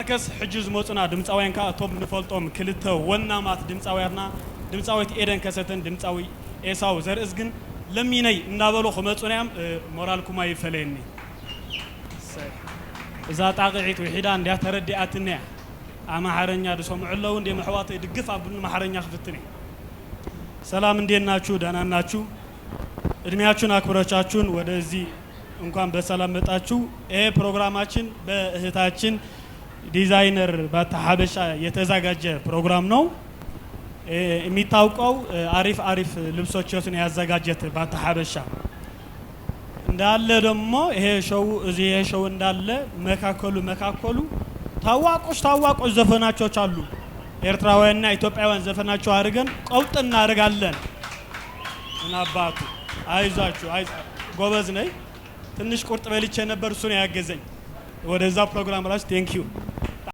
ከስ ሕጂ ዝመፁና ድምፃውያን ከዓ እቶም ንፈልጦም ክልተ ወናማት ድምፃውያትና፣ ድምፃዊት ኤደን ከሰተን ድምፃዊ ኤሳው ዘርእስ ግን ለሚነይ እናበሉ ክመፁና እዮም። ሞራልኩማ ይፈለየኒ። እዛ ጣቕዒት ውሒዳ እንድያ ተረዲኣትኒ እያ። ኣማሓረኛ ዝሰምዑ ኣለዉ እንደ ኣሕዋተይ፣ ድግፍ ኣብሉ፣ ኣማሓረኛ ክፍትን እየ። ሰላም፣ እንዴት ናችሁ? ደህና ናችሁ? እድሜያችሁን አክብሮቻችሁን ወደዚህ እንኳን በሰላም መጣችሁ። ይሄ ፕሮግራማችን በእህታችን ዲዛይነር ባታ ሀበሻ የተዘጋጀ ፕሮግራም ነው። የሚታወቀው አሪፍ አሪፍ ልብሶችን ያዘጋጀት ባታ ሀበሻ እንዳለ ደግሞ ይሄ show እዚህ ይሄ show እንዳለ መካከሉ መካከሉ ታዋቆች ታዋቆች ዘፈናቾች አሉ። ኤርትራውያንና ኢትዮጵያውያን ዘፈናቸው አድርገን ቀውጥ እናደርጋለን። ምን አባቱ፣ አይዟችሁ፣ ጎበዝ ነኝ። ትንሽ ቁርጥ በልቼ ነበር፣ እሱ ነው ያገዘኝ። ወደዛ ፕሮግራም ራሱ thank you።